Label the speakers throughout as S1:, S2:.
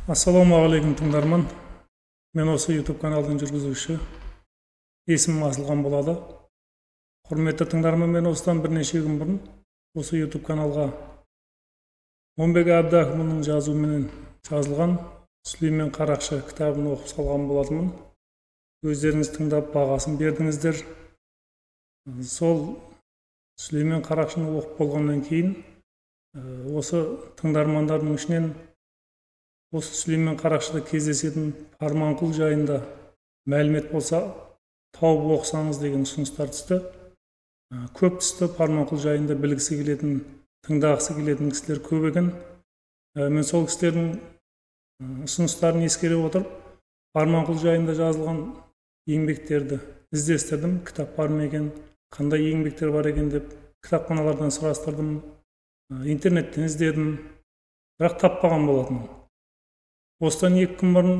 S1: Ассалаумағалейкум, тыңдарман. Мен осы YouTube каналдың жүргізуші. Есімім Асылхан болады. Құрметті тыңдарман, мен осыдан бірнеше күн бұрын осы YouTube каналға Момбек Әбдіәкімұлының жазуымен жазылған Сүлеймен Қарақшы кітабын оқып салған болатынмын. Өздеріңіз тыңдап бағасын бердіңіздер. Сол Сүлеймен Қарақшыны оқып болғаннан кейін осы тыңдармандардың ішінен осы Сүлеймен Қарақшыда кездесетін Парманқұл жайында мәлімет болса тауып оқысаңыз деген ұсыныстар түсті. Көп түсті. Парманқұл жайында білгісі келетін, тыңдағысы келетін кісілер көп екен. Мен сол кісілердің ұсыныстарын ескере отырып, Парманқұл жайында жазылған еңбектерді іздестірдім. Кітап бар ма екен, қандай еңбектер бар екен деп кітапханалардан сұрастырдым, интернеттен іздедім, бірақ таппаған болатынмын. Осыдан 2 күн бұрын,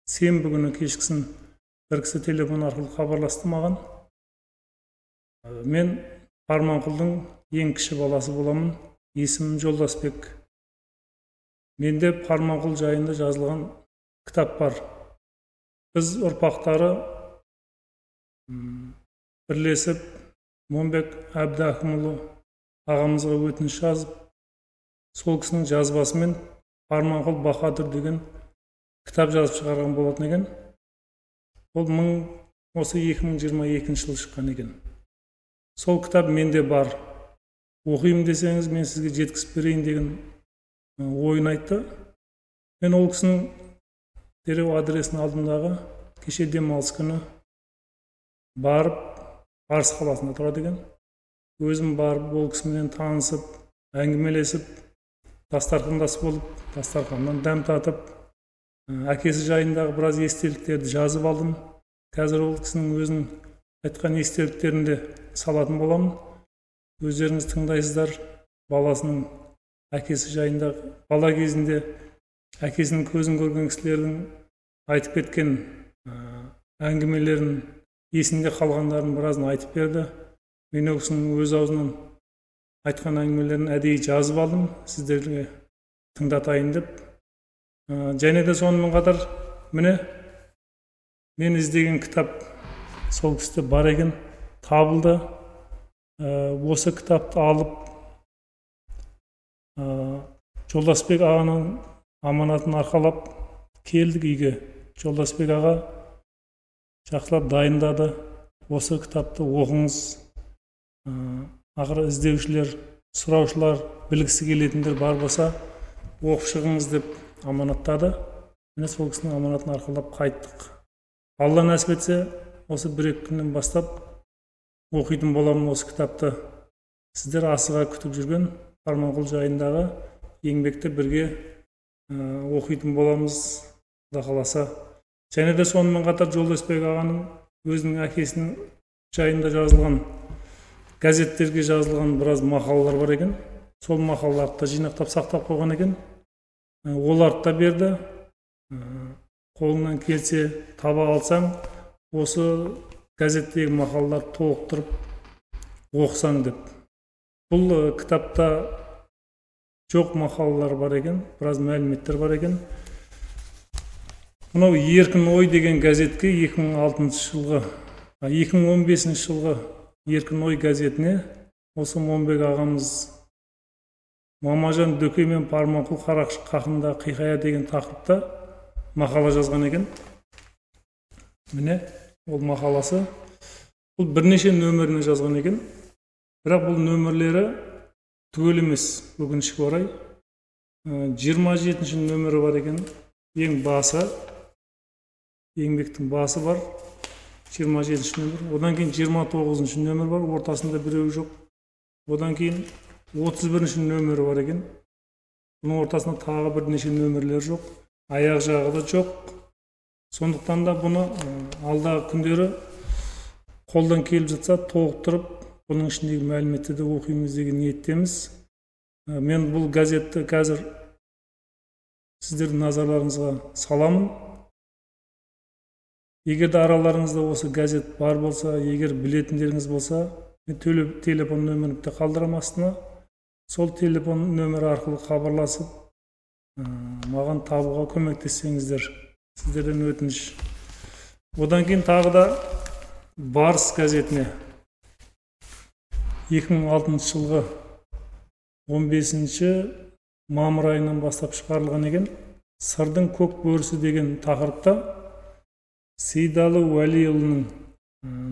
S1: сенбі күні кешкісін бір кісі телефон арқылы хабарласты маған. Мен Парманқұлдың ең кіші баласы боламын, есімім Жолдасбек. Менде Парманқұл жайында жазылған кітап бар. Біз ұрпақтары бірлесіп Момбек Әбдіәкімұлы ағамызға өтініш жазып, сол кісінің жазбасымен Парманқұл Баһадүр деген кітап жазып шығарған болатын екен. Ол осы 2022 жылы шыққан екен. Сол кітап менде бар. Оқимын десеңіз, мен сізге жеткізіп берейін деген ойын айтты. Мен ол кісінің дереу адресін алдымдағы кеше демалыс күні барып, Арыс қаласында тұрады екен. Өзім барып, ол кісіменен танысып, әңгімелесіп, дастархандас болып, дастарханнан дәм татып, әкесі жайындағы біраз естеліктерді жазып алдым. Қазір ол кісінің өзінің айтқан естеліктерін де салатын боламын. Өздеріңіз тыңдайсыздар. Баласының әкесі жайында, бала кезінде әкесінің көзін көрген кісілердің айтып кеткен әңгімелерін, есінде қалғандарын біразын айтып берді. Мен ол кісінің өз аузынан айтқан әңгімелерін әдейі жазып алдым, сіздерге тыңдатайын деп. Және де сонымен қатар, міне, мен іздеген кітап сол кісіде бар екен, табылды. Осы кітапты алып, Жолдасбек ағаның аманатын арқалап келдік үйге. Жолдасбек аға жақсылап дайындады. Осы кітапты оқыңыз. Ақыры іздеушілер, сұраушылар, білгісі келетіндер бар болса, оқып шығыңыз деп аманаттады. Міне, сол кісінің аманатын арқалап қайттық. Алла нәсіп етсе, осы 1-2 күннен бастап оқитын боламын осы кітапты. Сіздер асыға күтіп жүрген Парманқұл жайындағы еңбекті бірге оқитын боламыз, Құда қаласа. Және де сонымен қатар Жолдасбек ағаның өзінің әкесінің жайында жазылған, газеттерге жазылған біраз мақалалар бар екен. Сол мақалаларды да жинақтап сақтап қойған екен. Оларды да берді. Қолыңнан келсе, таба алсаң, осы газеттегі мақалаларды толықтырып оқысаң деп. Бұл кітапта жоқ мақалалар бар екен, біраз мәліметтер бар екен. Мынау Еркін ой деген газетке 2006 жылғы, 2015 жылғы Еркін ой газетіне осы Момбек ағамыз Мамажан Дөкей мен Парманқұл Қарақшы хақында хикая деген тақырыпта мақала жазған екен. Міне, ол мақаласы. Бұл бірнеше нөміріне жазған екен. Бірақ бұл нөмірлері түгел емес, өкінішке орай. 27-ші нөмірі бар екен. Ең басы, еңбектің басы бар. 27-ші нөмір. Одан кейін 29-шы нөмір бар, ортасында біреуі жоқ. Одан кейін 31-ші нөмірі бар екен. Бұның ортасында тағы бірнеше нөмірлер жоқ. Аяқ жағы да жоқ. Сондықтан да бұны алдағы күндері қолдан келіп жатса толықтырып, бұның ішіндегі мәліметті де оқимыз деген ниеттеміз. Мен бұл газетті қазір сіздердің назарларыңызға саламын. Егер де араларыңызда осы газет бар болса, егер білетіндеріңіз болса, мен телефон нөмірімді қалдырамын астына. Сол телефон нөмірі арқылы хабарласып, Маған табуға көмектессеңіздер, сіздерден өтініш. Одан кейін тағы да Барыс газетіне 2006 жылғы 15 мамыр айынан бастап шығарылған екен. Сырдың көк бөрісі деген тақырыпта Сейдалы Уәлиұлының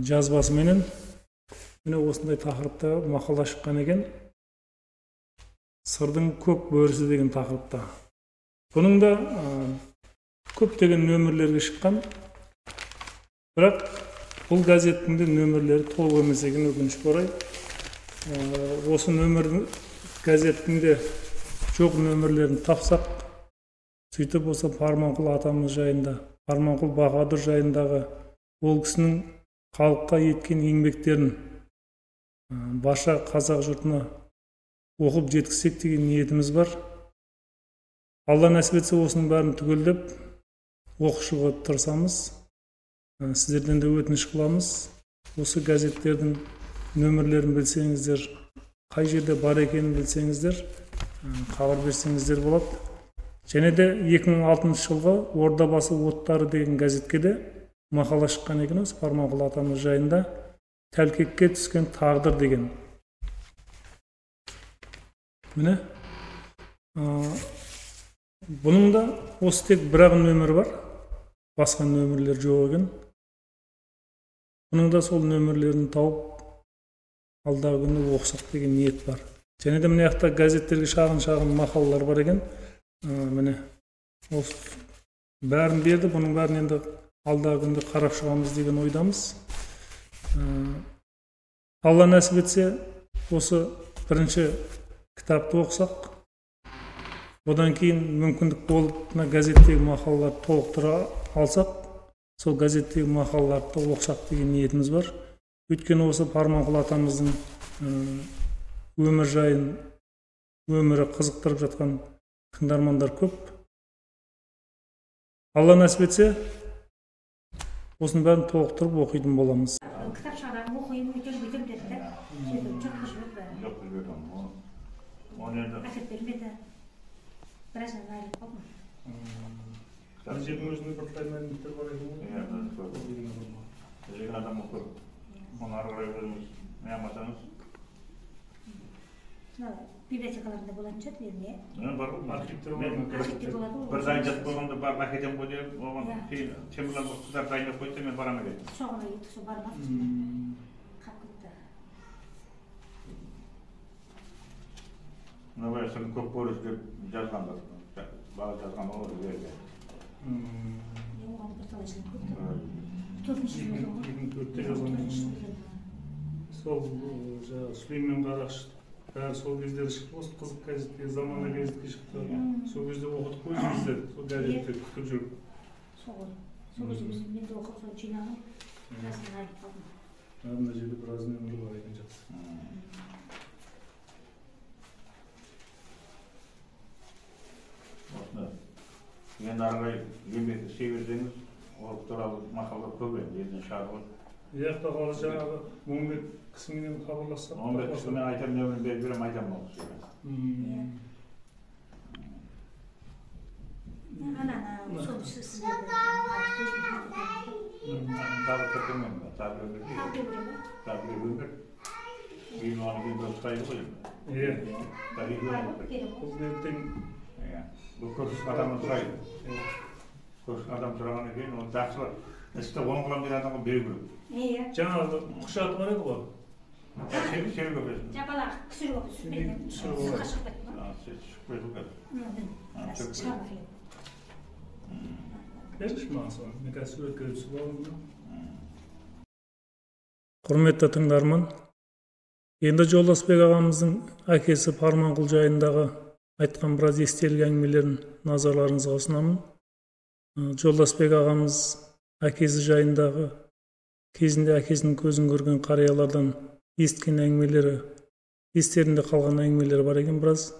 S1: жазбасыменен міне осындай тақырыпта мақала шыққан екен. Сырдың көк бөрісі деген тақырыпта. Бұның да көптеген нөмірлерге шыққан. Бірақ бұл газеттің де нөмірлері толық емес екен, өкінішке орай. Осы нөмір газеттің де жоқ нөмірлерін тапсақ, сөйтіп осы Парманқұл атамыз жайында, Парманқұл Баһадүр жайындағы ол кісінің халыққа еткен еңбектерін барша қазақ жұртына оқып жеткізсек деген ниетіміз бар. Алла нәсіп етсе, осының бәрін түгелдеп оқып шығуға тырысамыз. Сіздерден де өтініш қыламыз. Осы газеттердің нөмірлерін білсеңіздер, қай жерде бар екенін білсеңіздер, хабар берсеңіздер болады. Және де 2006 жылғы Ордабасы оттары деген газетке де мақала шыққан екен осы Парманқұл атамыз жайында. Тәлкекке түскен тағдыр деген. Міне, бұның да осы тек бір-ақ нөмірі бар, басқа нөмірлер жоқ екен. Бұның да сол нөмірлерін тауып алдағы күні оқысақ деген ниет бар. Және де мына жақта газеттерге шағын-шағын мақалалар бар екен. Міне, осы бәрін берді, бұның бәрін енді алдағы күнде қарап шығамыз деген ойдамыз. Алла нәсіп етсе, осы бірінші кітапты оқысақ, одан кейін мүмкіндік болып мына газеттегі мақалаларды толықтыра алсақ, сол газеттегі мақалаларды оқысақ деген ниетіміз бар. Өйткені осы Парманқұл атамыздың өмір жайын, өмірі қызықтырып жатқан тыңдармандар көп. Алла нәсіп етсе, осының бәрін толықтырып оқитын боламыз.
S2: Кітап шығарамын, оқимын, өйтем, бүйтем деді де. Сөйтіп жоқ қылып жіберді.
S3: Жоқ қылып жіберді. Оны енді
S2: әкеліп бермеді. Біраздан айырылып қалдым.
S1: Мына жердің өзінде бірталай мәліметтер бар екен ғой.
S3: Иә, көп. Іздеген адам көп. Оны ары қарай өзіңіз не алмасаңыз.
S2: Мына библиотекаларында болатын шығар, не?
S3: Бар ғой,
S1: архивтер болады.
S2: Архивте болады ғой.
S3: Бір дайындап қойғанда барып әкетемін ғой деп, оған кейін Темірлан қыздар дайындап қойды, мен барамын дедім.
S2: Соған кеттік, сол бармадық. Қалып кетті.
S3: Мына баяғы сырдың көк бөрісі деп жазған бар. Бала жазған ғой жерге.
S2: Оған бірталай жыл кетті. 4-ші жыл ғой.
S1: 2004-те жазған. Сол жаңағы Сүлеймен Қарақшы бәрі сол кездері шықты, осы Қызық газетке, Замана газетке шықты. Сол кезде оқыдық қой біздер, сол газетті күтіп жүріп.
S2: Сол ғой. Сол кезде біз мен де оқып, сол жинағым, біразын айырылып қалдым.
S1: Мына жерде біраз нөмірі бар екен, жақсы.
S3: Осыны енді ары қарай еңбек істей берсеңіз, ол туралы мақалалар көп енді, елден шығады ғой.
S1: Иә, құдай қаласа жаңағы 15 кісіменен хабарлассақ.
S3: 15 кісімен айтамын, нөмірін беріп беремін, айтамын ол кісіге.
S2: Ана, сол сізге.
S3: Тағы тіркемем, тағы біреу берді.
S2: Тағы біреу ме?
S3: Тағы біреу берді. Кейін оны кейін біреу сұрайды ғой енді.
S1: Иә.
S3: Тағы екеуі берді.
S1: Бұл ертең.
S3: Иә. Бұл көпшілік адамнан сұрайды. Көпшілік адам сұрағаннан кейін оны жақсы істі оң қыламын деген адамға беру керек.
S2: Иә.
S1: Жаңағы құшаты бар еді ғой.
S3: Себеп көп.
S2: Жапалақ түсіріп алып түсіп кеткен. Сыртқа шығып кетті ма?
S3: Шығып кетті.
S2: Шығарма келеді.
S1: Беріңізші маған соны. Мен қазір суретке түсіп аламын. Құрметті тыңдарман, енді Жолдасбек ағамыздың әкесі Парманқұл жайындағы айтқан біраз естелік әңгімелерін назарларыңызға ұсынамын. Жолдасбек ағамыз әкесі жайындағы кезінде әкесінің көзін көрген қариялардан естіген әңгімелері, естерінде қалған әңгімелері бар екен біраз.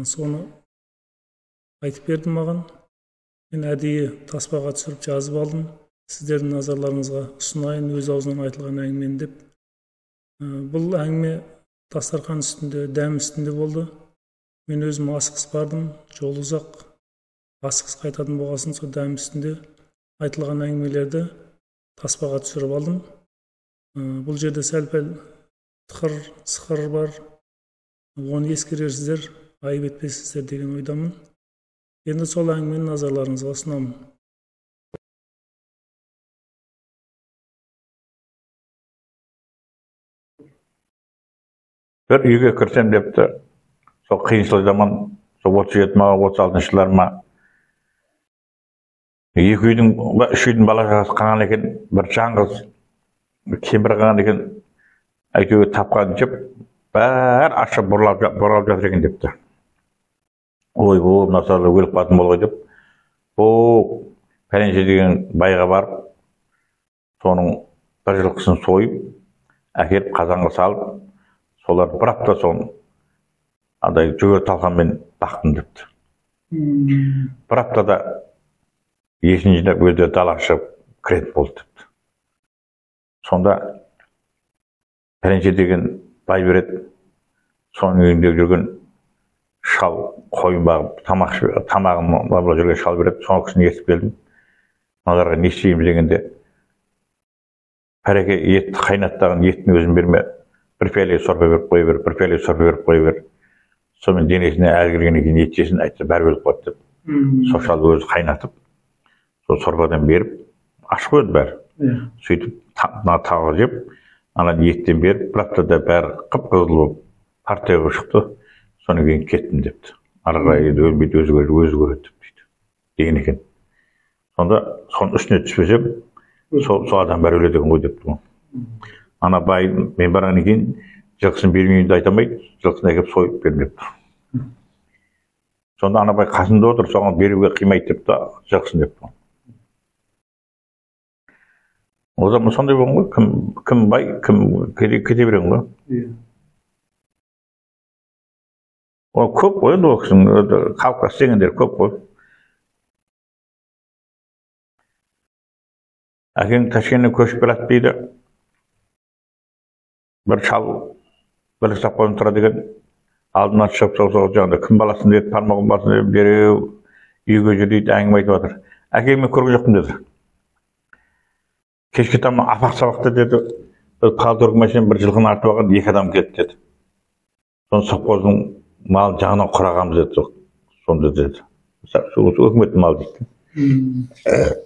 S1: Соны айтып берді маған. Мен әдейі таспаға түсіріп жазып алдым. Сіздердің назарларыңызға ұсынайын өз аузынан айтылған әңгімені деп. Бұл әңгіме дастархан үстінде, дәм үстінде болды. Мен өзім асығыс бардым, жол ұзақ, асығыс қайтатын болғасын сол дәм үстінде айтылған әңгімелерді таспаға түсіріп алдым. Бұл жерде сәл-пәл тықыр, сықыр бар, оны ескерерсіздер, айып етпейсіздер деген ойдамын. Енді сол әңгімені назарларыңызға ұсынамын.
S3: Бір үйге кірсем депті, сол қиыншылық заман, сол 37 ма, 36 жылдар ма, екі үйдің, үш үйдің бала шағасы қалған екен, бір жаңғыз кемпір қалған екен, әйтеуір тапқан жеп, бәрі ашып бұралап жатыр екен депті. Ой, бұл мына сарлар өліп қалатын болды ғой деп, бұл пәленше деген байға барып, соның бір жылқысын сойып, әкеліп қазанға салып, солар бір апта соң андай жүгері талқанмен бақтым депті. Бір аптада есін жинап өздері далаға шығып кіретін болды депті. Сонда пәленше деген бай береді, соның үйінде жүрген шал қойын бағып, тамағын бабылап жүрген шал береді, соның кісіні естіп келдім. Мыналарға не істейміз дегенде, пәреке етті қайнаттаған еттің өзін берме, бір пияле сорпа беріп қоя бер, бір пияле сорпа беріп қоя бер. Сонымен денесіне әл кіргеннен кейін ет жесін, әйтсе бәрі өліп қалады деп. Сол шал өзі қайнатып, сол сорпадан беріп, аш қойды бәрі. Сөйтіп тағы жеп, ана еттен беріп, бір аптада бәрі қып-қызыл болып партия болып шықты. Содан кейін кеттім депті. Ары қарай енді өлмейді, өзі көреді, өзі көреді деп дейді. Деген екен. Сонда соның үстіне түспесем, сол адам бәрі өледі екен ғой депті. Ана бай мен барғаннан кейін жылқысын бермеймін де айта алмайды, жылқысын әкеліп сойып бердім депті. Сонда ана бай қасында отыр, соған беруге қимайды депті, жылқысын депті. О zaman сондай болған ғой, кім бай, кім кете берген ғой. Ол көп қой енді ол кісінің, халыққа істегендері көп қой. Әкең Ташкенттен көшіп келеді дейді. Бір шал, бір совхоздың тұрады екен, алдынан шығып сол жаңағыда кім баласын деді, Пармағұл баласын деді, дереу үйге жүр дейді, әңгіме айтып жатыр. Әкеңмен көрген жоқпын деді. Кешке таман апақ сабақта деді, бір палдырғы машина бір жылқыны артып алған екі адам келді деді. Соны совхоздың малын жағынан құрағанбыз деді, сонда деді. Сол өкіметтің малы дейді.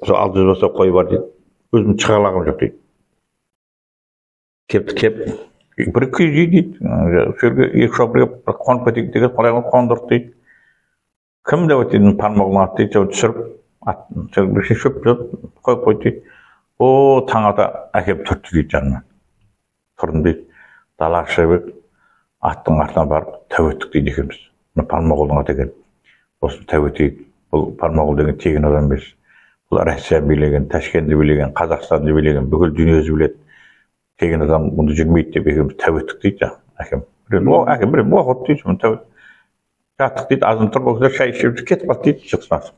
S3: Сол 600 баста қой бар дейді. Өзім шыға алғам жоқ дейді. Кепті кеп, бір күй дейді, сол жерге екі шопыр келіп, бір қонып кетейік деген, қалай қондырды дейді. Кім деп айтты, Пармағұлдың аты дейді, сол түсіріп, атын, бір шөп қойып қойды дейді. О, таң ата әкеліп түртті дейді жанына. Тұрдым дейді, далаға шығып едік, аттың артына барып тәу еттік дейді екеуміз. Мына Пармағұлдың аты екен. Осыны тәу етейік. Бұл Пармағұл деген тегін адам емес. Бұл Россия билеген, Ташкентті билеген, Қазақстанды билеген, бүкіл дүниежүзі біледі. Тегін адам мұнда жүрмейді деп екеуміз тәу еттік дейді әкем. Әкем бір оқыды дейді, мұны тәу жаттық дейді, азан тұрып ол кісілер шай ішіп кетіп қалды дейді, шықсын атып.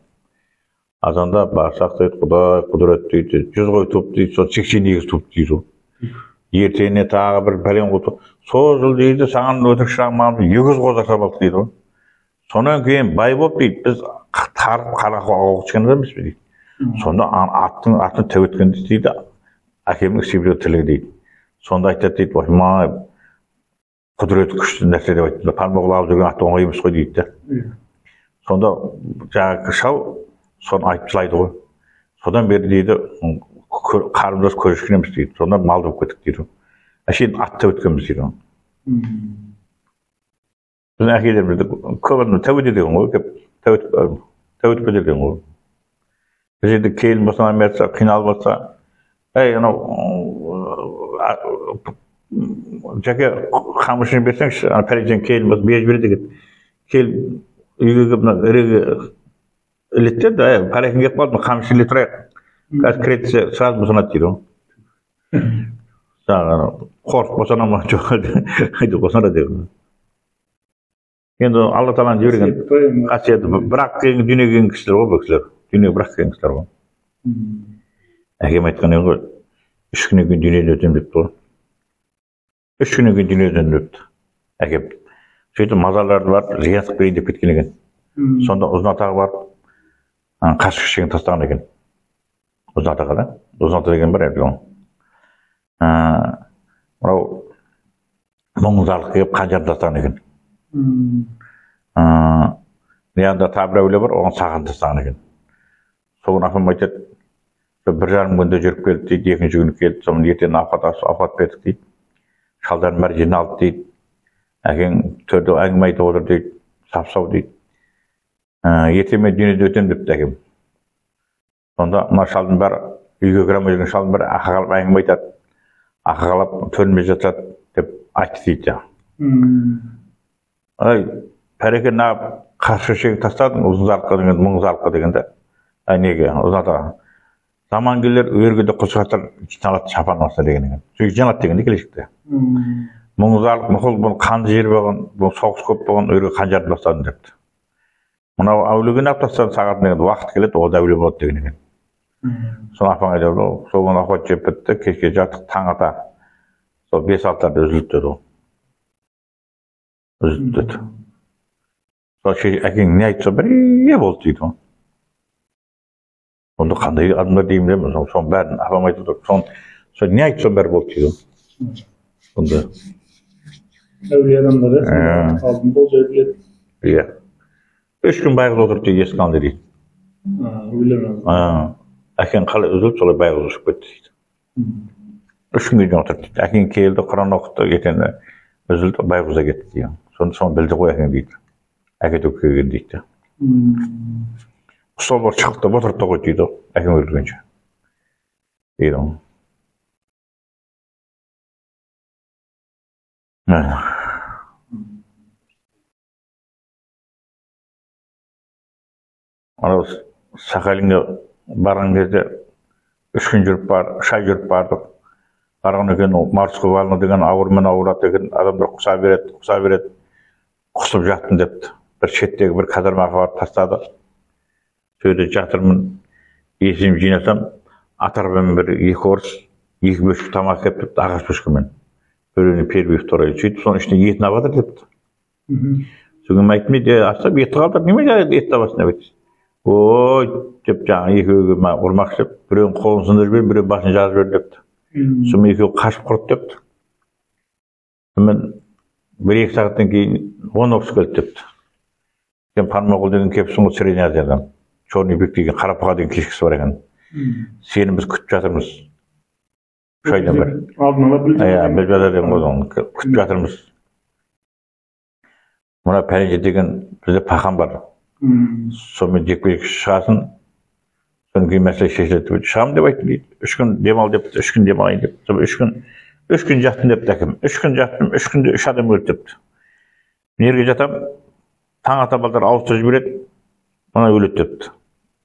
S3: Азанда барсақ дейді, Құдай құдірет дейді, 100 қой туып дейді, сол 82 туып дейді. Ертеңіне тағы бір пәлен қой туып. Сол жыл дейді, саған өтірік шырағым, 200 қой жасап алдық дейді. Сонан кейін бай болып дейді, біз тарып қара қоға түскен адам емеспіз дейді. Сонда аттың атын тәу еткенде дейді, әкемнің істеп жүрген тірлігі дейді. Сонда айтады дейді, оймай, құдіреті күшті нәрсе деп айтты. Пармағұл алып жүрген аты оңай емес қой дейді де. Сонда жаңағы шал соны айтып жылайды ғой. Содан бері дейді, қарымдас көрішкен емес дейді. Сонда малды болып кеттік дейді. Әшейін ат тәу еткенбіз дейді. Біздің әкелерімізді көп адам тәу етеді деген ғой, тәу етіп кетеді деген ғой. Біз енді келін болса, айтса, қиналып жатса, әй, анау жәке қамшыны берсеңші, ана пәленшенің келін болса беріп жібереді екен. Келін үйге келіп мына іреге іледі де, әй, пәлекең келіп қалды, қамшыны іле тұрайық. Қазір кіреді десе, сразу босанады дейді ғой. Жаңағы анау қорқып босана ма, жоқ әлде босанады деген. Енді Алла тағаланың жіберген қасиеті, бірақ келген дүниеге келген кісілер ғой бұл кісілер. Дүниеге бірақ келген кісілер ғой. Әкем айтқан еді ғой, 3 күннен кейін дүниеден өтемін депті ғой. 3 күннен кейін дүниеден өтті әкем. Сөйтіп мазарларды барып зиярат қылып келейін деп кеткен екен. Сонда Ұзын атаға барып қасық шегін тастаған екен. Ұзын атаға да. Ұзын ата деген бар еді. Мынау Мұңзарлық келіп қанжарын тастаған екен. Мынанда тағы бір әулие бар, оған саған тастаған екен. Соны апам айтады, 1,5 күнде жүріп келді дейді, екінші күні келді, соны ертең ауқат бердік дейді. Шалдардың бәрі жиналды дейді. Әкең төрде әңгіме айтып отыр дейді, сап-сау дейді. Ертең мен дүниеден өтемін депті әкем. Сонда мына шалдың бәрі, үйге кіре алмай жүрген шалдың бәрі ақы қалап әңгіме айтады, ақы қалап төрінде жатады деп айтты дейді. Ай, пәреке неғып қарсы шегін тастадың, Ұзынзарлыққа деген, Мұңзарлыққа дегенде, ай неге, Ұзын атаға. Заман келер, өрге де құсқаттар жиналады шапан басына деген екен. Сөйтіп жиналады дегенде келешекте. Мұңзарлық, мұқыл, бұл қанды жер болған, бұл соғыс көп болған, өрге қанжарды тастадым депті. Мынау әулиеге неғып тастадың сағатын деген, уақыт келеді, ол да әулие болады деген екен. Соны апаң айтады, сол күні ауқат жеп бітті, кешке жаттық, таң ата. Сол 5-6-ларда үзілді деді ол. Үзілді деді. Сол әкең не айтса бірге болды дейді ол. Онда қандай адамдар деймін деп, соның бәрін апам айтып отыр. Сол не айтса бәрі болды дейді ол. Сонда
S1: әулие адамдар, иә? Алдын болжай біледі.
S3: Иә. 3 күн байғыз отырды дейді, есік алдында дейді. Әкең қалай үзілді, солай байғыз ұшып кетті дейді. 3 күнге дейін отырды дейді. Әкең келді, Құран оқыды, ертеңі үзілді, байғыз да кетті дейді. Соны білді ғой әкең дейді. Әке төкке келген дейді. Стол бар шықты, отырды да қойды дейді, әкең өлгенше. Дейді. Анау Сахалинге барған кезде 3 күн жүріп бар, 3 ай жүріп бардық. Барған екен, ол морской волна деген ауырмен ауырады екен, адамдар құса береді, құса береді. Құсып жаттым депті. Бір шеттегі бір казармаға барып тастады. Сол жерде жатырмын, есімді жинасам, ат арбамен бір 2 орыс, 2 бөшке тамақ әкеліп депті, ағаш бөшкемен. Біреуіне первый, второй, сөйтіп соның ішіне етін алып жатыр депті. Содан кейін айттым, астап етті қалдыр, неме жарайды етті аласың деп айтты. Ой, деп жаңағы екеуі ұрмақшы деп, біреуінің қолын сындырып жіберіп, біреуінің басын жарып жіберді депті. Сонымен екеуі қашып құрыды депті. Сонымен 1-2 сағаттан кейін 10 орыс келді депті. Сен Пармағұл деген келіпсің ғой Средний Азиядан. Черный бек деген, Қарапаға деген кешкісі бар екен. Сені біз күтіп жатырмыз. 3 айдан бері.
S1: Алдын ала біліп
S3: Иә, біліп жатыр деген ғой соны. Күтіп жатырмыз. Мына пәленше деген бізде пахан бар. Сонымен жекпе-жек шығасың, содан кейін мәселе шешіледі деп шығамын деп айттым дейді. 3 күн демал депті, 3 күн демалайын деп. Сонымен 3 күн жаттым депті әкем. 3 күн жаттым, 3 күнде 3 адам өлді депті. Жерге жатам, таң ата балдар ауыстырып жібереді, мына өледі депті.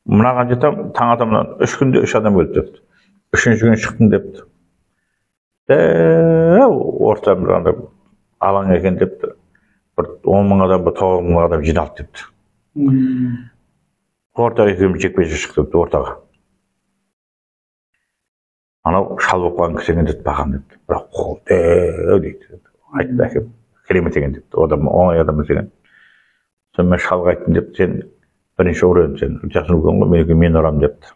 S3: Мынаған жатам, таң ата мына 3 күнде 3 адам өлді депті. 3-ші күні шықтым депті. Дәу орта бір андай алаң екен депті. Бір 10 мың адам, бір 9 мың адам жиналды депті. Ортаға екеуміз жекпе-жек шықты депті, ортаға. Анау шал болып қалған кісі екен депті, бақам депті. Бірақ қол дәу дейді. Айтты әкем, керемет екен депті. Адам оңай адам емес екен. Сонымен шалға айттым депті, сен бірінші ұрып едің, сен жасың үлкен ғой, мен мен ұрамын депті.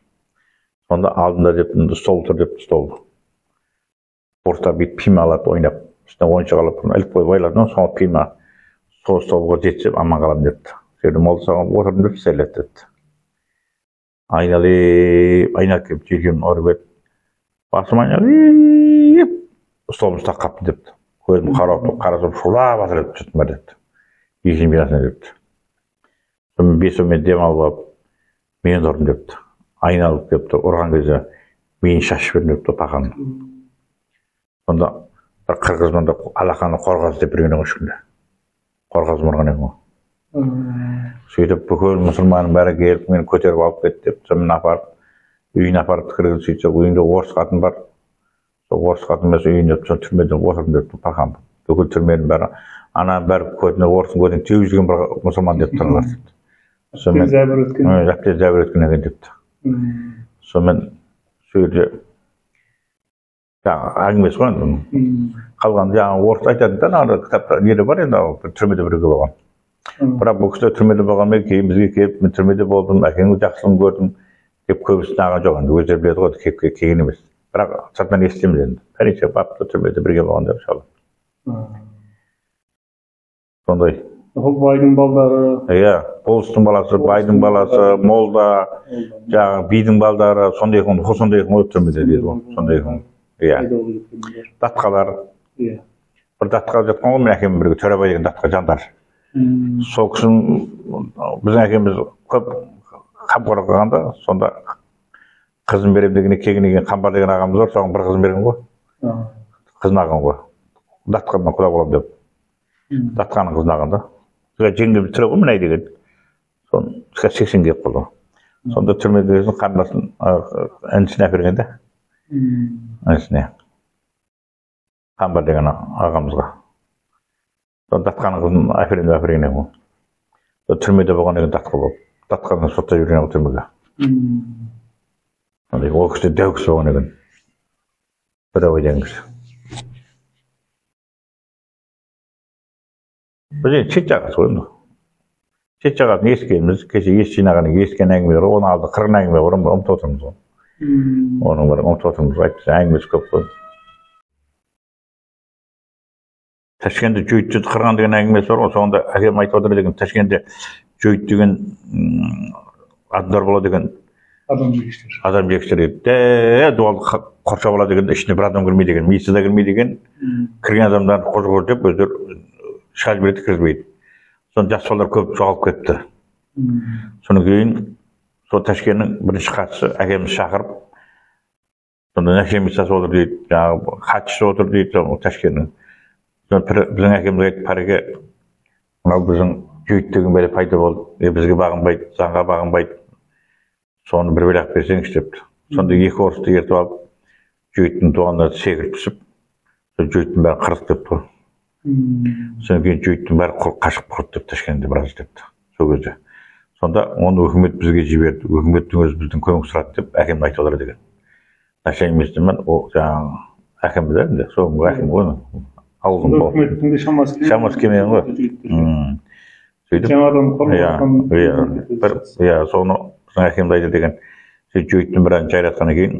S3: Сонда алдында депті, стол тұр депті, стол. Орта бүйтіп пима алады ойнап, үстіне ойыншық алып, іліп қойып байлады, соңғы пима сол столға жетсем аман қаламын депті. Сөйтіп молда соған отырдым деп сәлет депті. Айналып, айналып келіп желкемнен ұрып еді. Басым айналып, столымды ұстап қаптым депті. Көзім қарауытып, қарасам шулап жатыр депті, жұрттың бәрі депті. Есім жинасың депті. Сонымен 5-10 минут демалып алып, мен ұрдым депті. Айналып депті, ұрған кезде миын шашып жібердім депті пақаны. Сонда бір қырғыз мында алақаны қорғаз деп жүрген екен үш күнде. Қорғаз ұрған екен ғой. Сөйтіп бүкіл мұсылманның бәрі келіп мені көтеріп алып кетті деп, сонымен апарып үйіне апарып кіргізіп, сөйтсе үйінде орыс қатын бар. Сол орыс қатын болса үйінде сол түрмеде отырдым депті пақан. Бүкіл түрменің бәрі ана бәрі көтіне орыстың көтіне теуіп жүрген бір мұсылман деп тұралар депті. Сонымен
S1: зәбір өткен.
S3: Әбден зәбір өткен екен депті. Сонымен сол жерде Жаңағы әңгімесі ғой енді. Қалған жаңағы орыс айтады да, ана кітапта неде бар енді, түрмеде бірге болған. Бірақ бұл кісілер түрмеде болғанмен кейін бізге келіп, мен түрмеде болдым, әкеңнің жақсылығын көрдім деп көбісін аған жоқ енді, өздері біледі ғой, келіп келген емес. Бірақ сыртынан естиміз енді. Пәленше бапты түрмеде бірге болған деп иншалла. Сондай.
S1: Ол байдың балдары.
S3: Иә, болыстың баласы, байдың баласы, молда, жаңағы бидің балдары, сондай екен, сондай екен ғой түрмеде дейді ғой. Сондай екен. Иә. Датқалар.
S1: Иә.
S3: Бір датқа жатқан ғой, мен әкеммен бірге Төребай деген датқа жандар. Сол кісінің біздің әкеміз көп қамқорлық қылған да, сонда қызын беремін дегенде келген екен, Қамбар деген ағамыз бар, соған бір қызын берген ғой. Қызын алған ғой. Датқамен құда боламын деп. Датқаның қызын алған да. Жеңгеміз тірі ғой, Мінай деген. Соны 80 келіп қалды. Сонда түрмеде өзінің қарындасын, інісіне әперген да. Інісіне. Қамбар деген ағамызға. Сонда датқаның қызын әперген деп әперген екен ғой. Түрмеде болған екен датқа болып. Датқаны сотта жіберген ғой түрмеге. Сондай ол кісі дәу кісі болған екен. Төребай деген кісі. Біз енді шет жағасы ғой енді. Шет жағасын ескенбіз, кеше ес жинаған ескен әңгімелер ғой, оның алды қырғын әңгіме бар, оны ұмытып отырмыз ғой. Оның бәрін ұмытып отырмыз, әйтпесе әңгімесі көп қой. Ташкентте жөйт қырған деген әңгімесі бар ғой, сонда әкем айтып отыр деген, Ташкентте жөйт деген адамдар болады екен.
S1: Адам жегіштер.
S3: Адам жегіштер дейді. Дәл дуалды қоршап алады екен, ішіне бір адам кірмейді екен, милиция да кірмейді екен. Кірген адамдарды қожа-қожа деп өздері шығарып жібереді, кіргізбейді. Соны жас балалар көп жоғалып кетті. Содан кейін сол Ташкенттің бірінші хатшысы әкемізді шақырып, сонда начальницасы отыр дейді, жаңағы хатшысы отыр дейді, сол Ташкенттің. Соны біздің әкеміз айтты, Пареке, мынау біздің жүйт деген бәле пайда болды, бізге бағынбайды, заңға бағынбайды, соны бір бөлек берсеңізші депті. Сонда екі орысты ертіп алып, жүйттің туғанына секіріп түсіп, сол жүйттің бәрін қырық депті ғой. Содан кейін жүйттің бәрі қашып құрт деп Ташкентте біраз депті сол кезде. Сонда оны өкімет бізге жіберді, өкіметтің өзі бізден көмек сұрады деп әкем айтып отыр деген. Начальникпен ол жаңағы әкем де енді, сол әкем ғой оның. Ауылдың
S1: Сонда өкіметтің де шамасы келмеген.
S3: Шамасы келмеген ғой. Сөйтіп,
S1: Жаңадан құрылып
S3: иә,
S1: жатқан
S3: иә,
S1: мемлекет
S3: бір, иә, соны біздің әкем де айтады деген. Сөйтіп жүйттің біразын жайратқаннан кейін,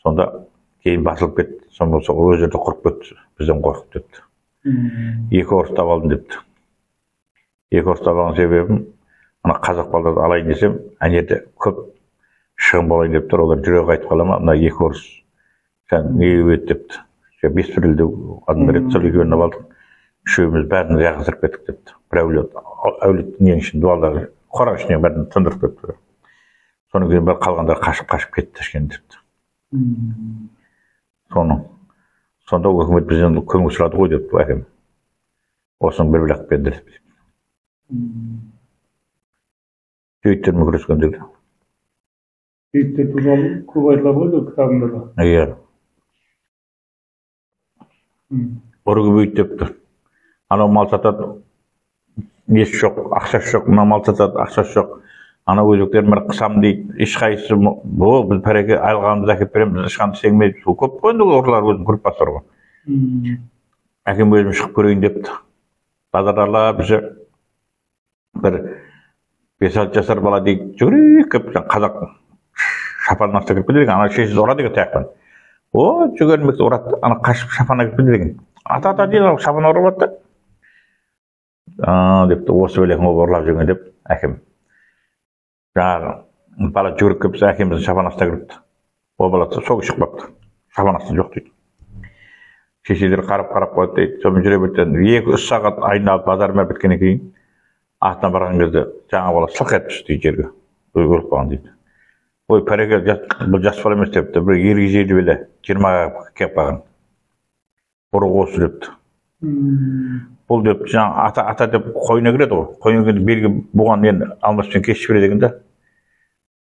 S3: сонда кейін басылып кетті. Сонда сол өздері де құрып кетті, бізден қорқып депті. Екі орыс таба алдым депті. Екі орыс таба алған себебім, ана қазақ балдарды алайын десем, ана жерде көп шығын болайын деп тұр, олар жүрегі қайтып қала ма, мына екі орыс сен неге өт депті. Бес бірлі адам береді, сол екеуін алып алдық. Үшеуміз бәрін жағыздырып кеттік депті. Бір әулет, әулет ненің ішін, дуалдағы қора ішіне бәрін тындырып кетті. Содан кейін бәрі қалғандар қашып-қашып кетті Ташкент депті. Соны. Сонда өкімет бізден көмек сұрады ғой депті әкем. Осыны бір білек берді деп. Жүйіттермен күрескен дейді.
S1: Жүйіттер туралы көп айтылады ғой кітабында да.
S3: Иә. Ұры көбейді депті. Анау мал сатады, несі жоқ, ақшасы жоқ, мына мал сатады, ақшасы жоқ. Анау өзбектер бір қысам дейді, ешқайсысы бұл біз пәреке алғанымызды әкеліп береміз, ешқандай сенбейді. Сол көп қой енді ұрылар өзінің группасы бар ғой. Әкем өзім шығып көрейін депті. Базарды аралап жүрсе, бір 5-6 жасар бала дейді, жүгіріп келіп, жаңа қазақ шапанын астына кіріп кетеді екен, ана шешесі ұрады екен таяқпен. О, жүгірмекті ұрады, ана қашып шапанына кіріп кетеді екен. Ата, ата дейді, ана шапан ұрып алады да. Депті, осы бәле ол ұрлап жүрген деп әкем. Жаңағы бала жүгіріп келіп, әкеміздің шапан астына кіріпті. Ол бала сол шығып қалыпты. Шапан астында жоқ дейді. Шешелері қарап-қарап қояды дейді. Сонымен жүре берді. 2-3 сағат айналып базармен біткеннен кейін артына барған кезде жаңа бала сылқ етіп түсті дейді жерге. Өліп қалған дейді. Ой, пәреке, бұл жас бала емес депті. Бір ергежейлі бала 20-ға келіп қалған. Бұры осы депті. Бұл деп жаңа ата, ата деп қойына кіреді ғой. Қойына кіргенде белгі бұған енді алмаспен кесіп жібереді екен да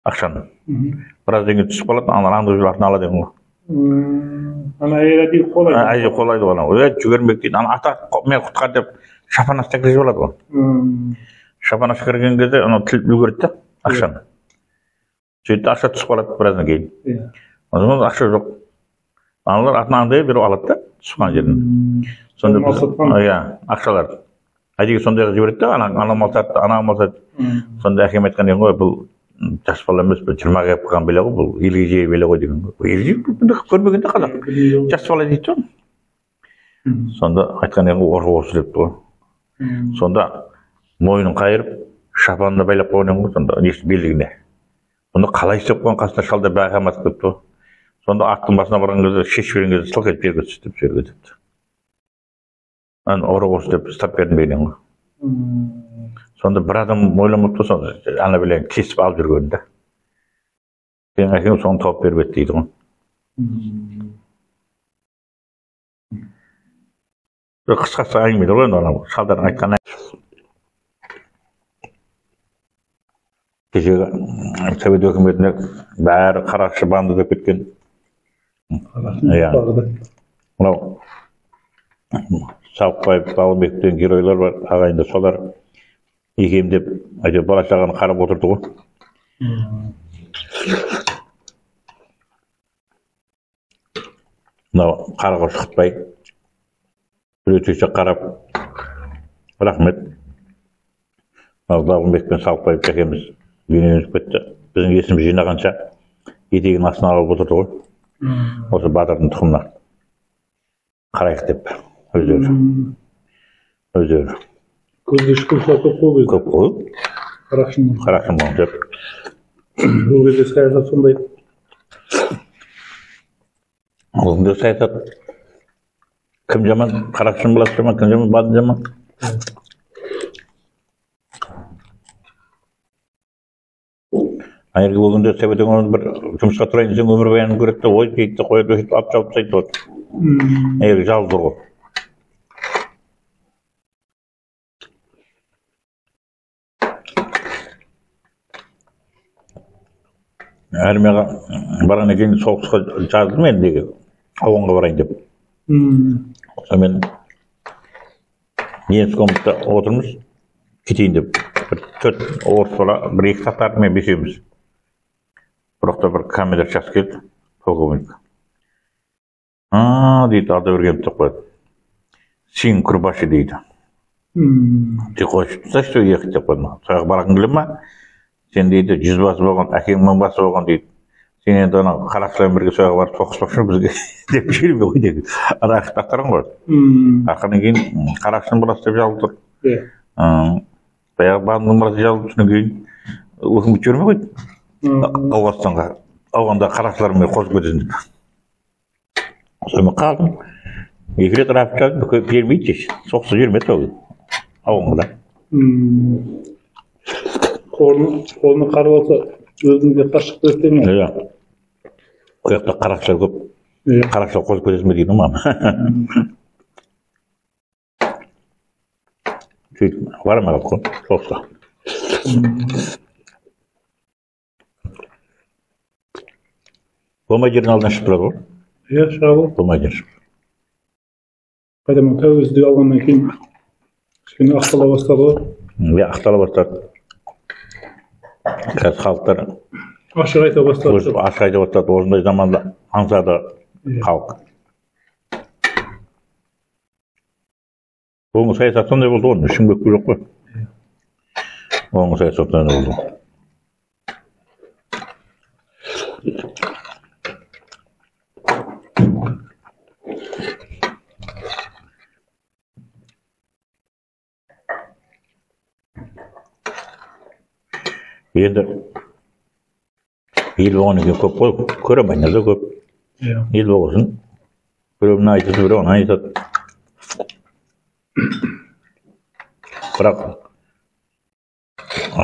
S3: ақшаны. Біраздан кейін түсіп қалады, ана аңдып жүріп артына алады екен ғой.
S1: Ана әйел әдейі қолайды.
S3: Әйел қолайды ғой анау. Ой, жүгірмек дейді. Ана ата мен құтқар деп шапан астына кіргізіп алады ғой. Шапан астына кірген кезде анау тіліп үлгереді да ақшаны. Сөйтіп ақша түсіп қалады біраздан кейін. Одан соң ақша жоқ. Аналар атын аңдай беріп алады да, түсіп жерден. Сонда
S1: Мал сатқан?
S3: Иә, ақшалар. Әдейі сондайға жібереді да, ана мал сатты, ана мал сатты. Сонда әкем айтқан екен ғой, бұл жас бала емес, бұл 20-ға келіп қалған бәле ғой, бұл елге жей бәле ғой деген ғой. Елге көрмеген де қазақ. Жас бала дейді ғой. Сонда айтқан екен ғой, ұры осы депті ғой. Сонда мойнын қайырып, шапанына байлап қойған екен ғой, сонда несі белдігіне. Бұны қалай істеп қойған, қасында шалдар байқамадық депті ғой. Сонда аттың басына барған кезде, шешіп жіберген кезде сылқ етіп жерге түсті деп жерге депті. Ана ұры осы деп ұстап бердім деген ғой. Сонда бір адам ойламапты, сонда ана білен кесіп алып жүргенін да. Сенің әкең соны тауып беріп еді дейді ғой. Қысқасы әңгіме ғой енді, анау шалдардың айтқан. Кешегі Совет өкіметінде бәрі қарақшы банды деп кеткен. Иә. Мынау Сауықбаев, Балыбек деген геройлар бар, ағайынды, солар икемдеп, әйтеуір бала шағаны қарап отырды ғой. Мынау Қарағош Қытбай біреу түйсе қарап, рахмет. Мынау Балыбек пен Сауықбаев әкеміз дүниеден өтіп кетті. Біздің есіміз жинағанша етегінің астына алып отырды ғой. Осы батырдың тұқымына қарайық деп өздері. Өздері.
S1: Көзге шүкіршілік көп қой кезде.
S3: Көп қой.
S1: Қарақшының.
S3: Қарақшының болған деп.
S1: Ол кезде саясат сондай.
S3: Ол кезде саясат кім жаман, қарақшының баласы жаман, кім жаман, бады жаман. Айырғы болғанда Совет өкіметі бір жұмысқа тұрайын десең, өмірбаянын көреді де, ой дейді де, қояды, сөйтіп алып жауып тастайды вот. Айырғы жалғыз тұр ғой. Армияға барғаннан кейін соғысқа жаздым енді, ауғанға барайын деп. Сонымен неміс комнатта отырмыз, кетейін деп. Бір 4 орыс бала, бір 2 татар, мен бесеуміз. Бірақ та бір командир жас келді, полковник. А, дейді, Алдабергенов деп қояды. Сен Курбаши дейді. Ты хочешь за что ехать деп қойды маған. Сояқ барғың келе ма? Сен дейді, жүзбасы болған, әкең мыңбасы болған дейді. Сен енді анау қарақшылармен бірге сояқ барып соғыспақшы бізге деп жібермей қой деген. Ана ақиқат ақтарған ғой. Ақырынан кейін қарақшының баласы деп жазылып тұр. Баяғы бандының баласы жазылып тұр. Содан кейін өкімет жібермей қойды. Ауғанстанға, Ауғанда қарақшылармен қосып кетесің деп. Сонымен қалдым. 2 рет рапорт жаздым, бермейді еш. Соғысқа жібермеді ол Ауғанға да.
S1: Қолына қару алса, өзіңде қарсы шығып береді ме?
S3: Иә. Ол жақта қарақшылар көп. Қарақшылар қосып кетесің бе дейді мама. Сөйтіп бара алмай қалдық қой соғысқа. Болмай жердің алдынан шығып тұрады ғой.
S1: Иә, шығады ғой.
S3: Болмай жер.
S1: Қайтадан тәуелсіздік алғаннан кейін кішкене ақтала бастады ғой.
S3: Иә, ақтала бастады. Қазір халықтар
S1: ашық айта бастады.
S3: Ашық айта бастады. Осындай заманда аңсады халық. Оның саясаты сондай болды ғой, ешкімге өкпе жоқ қой. Оның саясаты сондай болды. Енді ел болғаннан кейін көп қой, көре алмайтындар да көп. Ел болғасын, біреу мына айтады, біреу ана айтады. Бірақ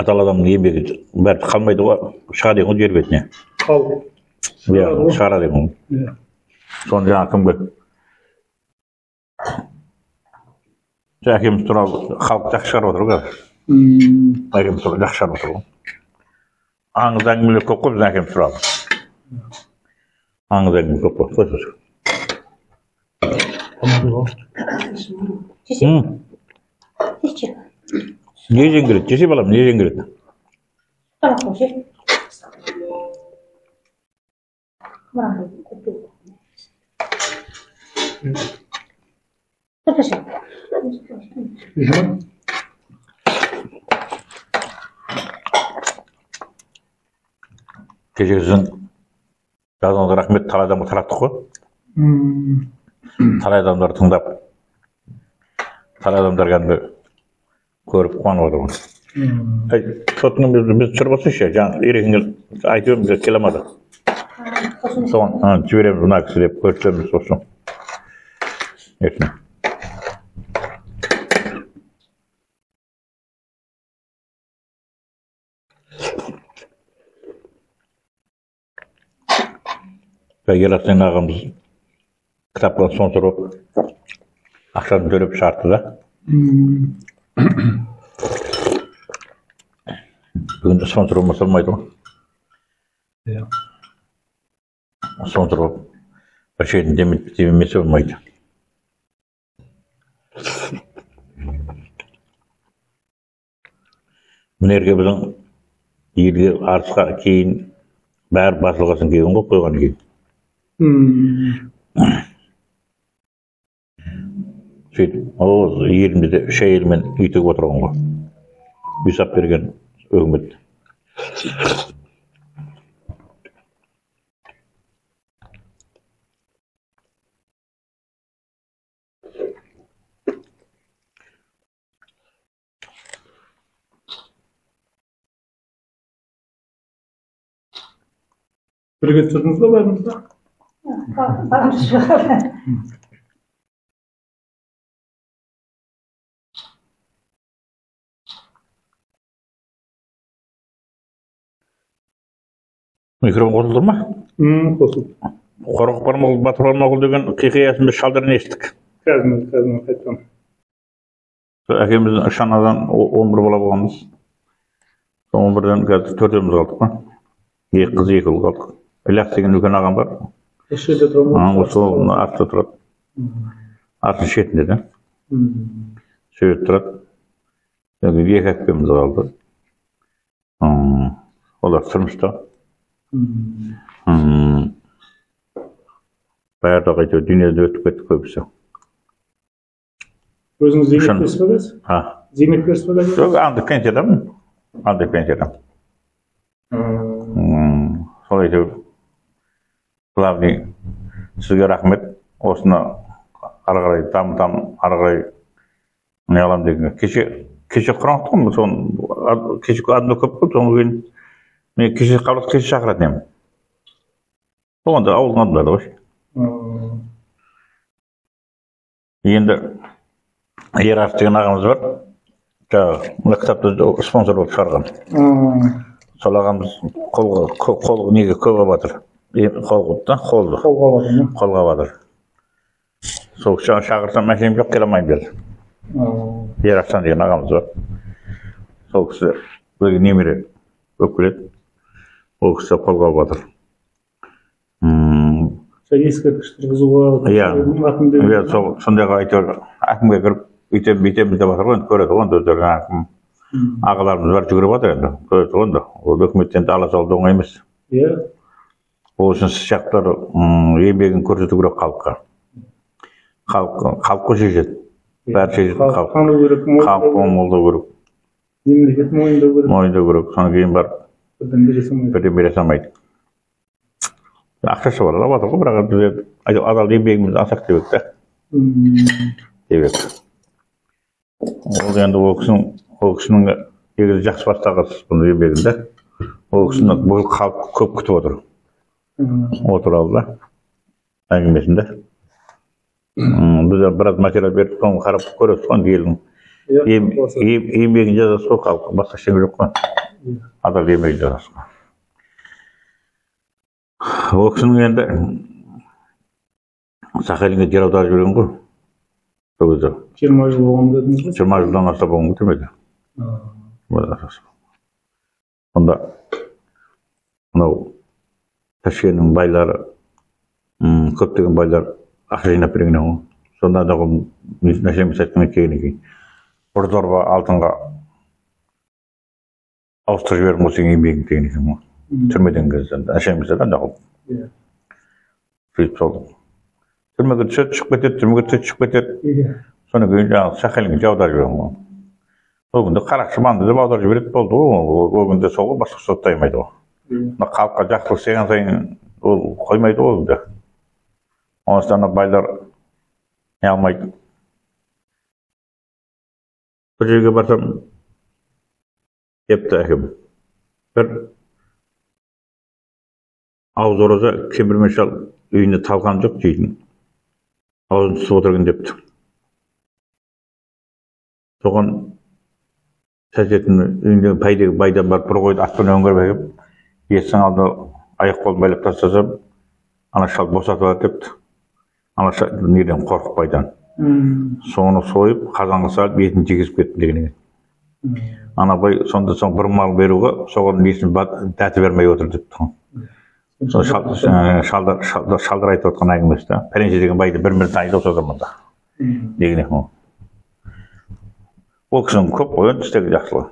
S3: адал адамның еңбегі бәрі қалмайды ғой, шығады ғой жер бетіне. Иә, шығарады ғой. Соны жаңа кім көрді? Әкеміз туралы халық жақсы шығарып отыр ғой. Әкеміз туралы жақсы шығарып отыр ғой. Аңыз әңгімелер көп қой біздің әкеміз туралы. Аңыз әңгіме көп қой. Қой сөз. Не жең келеді? Жесе балам, не жең келеді? Кеше сіздің жазғаныңызға рахмет, талай адамға тараттық қой. Талай адамдар тыңдап, талай адамдар кәдімгі көріп қуанып отыр ғой. Соттың біз түсіріп отырсайшы, жаңа ерекеңе айтып едім, бізге келе алмады. Соған жібереміз мына кісі деп көрсетеміз сосын. Ертең. Ерасыл ағамыз кітапқа спонсор болып ақшасын төлеп шығартты да. Бүгінде спонсор болмаса болмайды ғой.
S1: Иә.
S3: Спонсор болып бір жерін демемесе болмайды. Мына жерге біздің елге арысқа кейін бәрі басылғасын келген ғой, қойған кейін. Сөйтіп, ол елімізде үш әйелмен үй тігіп отырған ғой. Үй сап берген өкімет.
S1: Бірге түсірдіңіз ба бәріңіз да?
S2: Баламыз жоқ.
S3: Микрофон қосылды ма?
S1: Қосылды.
S3: Қорқып бармағұл, батыр бармағұл деген қиқиясын біз шалдардан естік.
S1: Қазір қайтамын.
S3: Әкеміздің үш анадан 11 бала болғанбыз. Сол 11-ден қазір төртеуміз қалдық қой. Екі қыз, екі ұл қалдық. Ілияс деген үлкен ағам бар.
S1: Осы жерде тұра ма?
S3: Сол артта тұрады. Арттың шетінде де. Сол жерде тұрады. Екі әпкеміз қалды. Олар тұрмыста. Баяғыда әйтеуір дүниеден өтіп кетті көбісі.
S1: Өзіңіз зейнеткерсіз ба қазір?
S3: А?
S1: Зейнеткерсіз ба қазір?
S3: Жоқ, андық пенсиядамын. Андық пенсиядамын. Сол әйтеуір главный сізге рахмет. Осыны ары қарай дамытам, ары қарай не аламын деген. Кеше құран оқыдым, соны кеше адамдар көп болды, содан кейін мен кеше қабылдап кеше шақыратын едім. Оған да ауылдың адамдары ғой. Енді Ерарс деген ағамыз бар, жаңағы мына кітапты спонсор болып шығарған. Сол ағамыз қол неге көп алып жатыр. Қол да, қолды. Қолға алып жатыр. Сол шақырсам мәселем жоқ, келе алмаймын деді. Ерарсан деген ағамыз бар. Сол кісі бізге немере болып келеді. Ол кісі қолға алып жатыр.
S1: Ескерткіш тұрғызуға,
S3: иә, сондайға әйтеуір әкімге кіріп үйтеміз бүйтеміз деп жатыр ғой, енді көреді ғой енді өздері әкім ағаларымыз бар жүгіріп жатыр енді, көреді ғой енді. Ол өкіметтен де ала салу оңай емес.
S1: Иә.
S3: Ол үшін сіз сияқтылар еңбегін көрсету керек халыққа. Халық қой шешеді. Бәрі шешеді халық.
S1: Тану керек,
S3: халық молдау керек.
S1: Мемлекет мойындау керек.
S3: Мойындау керек. Содан кейін барып
S1: бірден бере салмайды.
S3: Бірден бере салмайды. Ақшасы бар, алып жатыр ғой, бірақ біз адал еңбегімізді алсақ деп едік та. Деп едік. Ол енді ол кісінің негізі жақсы бастағансыз бұны еңбегін да. Ол кісіні бүкіл халық көп күтіп отыр. О туралы да әңгімесін де. Біз біраз материал беріп, соны қарап көресіз ғой елдің еңбегін жазасыз ғой халыққа, басқа ештеңе жоқ қой. Адал еңбегін жазасыз ғой. Ол кісінің енді Сахалинге жер аударып жіберген ғой. Сол кезде.
S1: 20 жыл болған дедіңіз ғой?
S3: 20 жылдан аса болған ғой түрмеде. Онда мынау Ташкенттің байлары, көптеген байлар ақша жинап берген ғой. Сонда да нәрсеміз айтқан келгеннен кейін бір дорба алтынға ауыстырып жібердім ғой сенің еңбегің деген екен ғой. Түрмеден кезде әшейін да. Сөйтіп сол Түрмеге түседі, шығып кетеді, түрмеге түседі, шығып кетеді. Содан кейін жаңағы Сахалинге аударып жіберген ғой. Ол күнде қарақшы банды деп аударып жібереді, болды ғой. Ол күнде сол ғой, басқа соттай алмайды ғой. Мына халыққа жақсылық істеген сайын ол қоймайды ғой ол күнде. Онысы ана байлар не алмайды. Бір жерге барсам, депті әкем. Бір ауыз ораза кемпір мен шал үйінде талқан жоқ жейтін. Аузын тұтып отырған депті. Соған сәждетін үйінде пайдегі байдан барып бір қойды атпен өңгеріп әкеп, есіктің алдына аяқ қолын байлап тастасам, ана шал босатып алады депті. Ана шал неден қорқып байдан. Соны сойып, қазанға салып, етін жегізіп кеттім деген екен. Ана бай сонда соң бір мал беруге соған несін дәті бермей отыр депті. Сол шалдар айтып отқан әңгімесі да. Пәленше деген байды бір-бір таниды осы заманда деген екен. Ол кісінің көп қой енді істеген жақсылығы.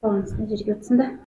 S2: Балаңыз мына жерге отырсын да.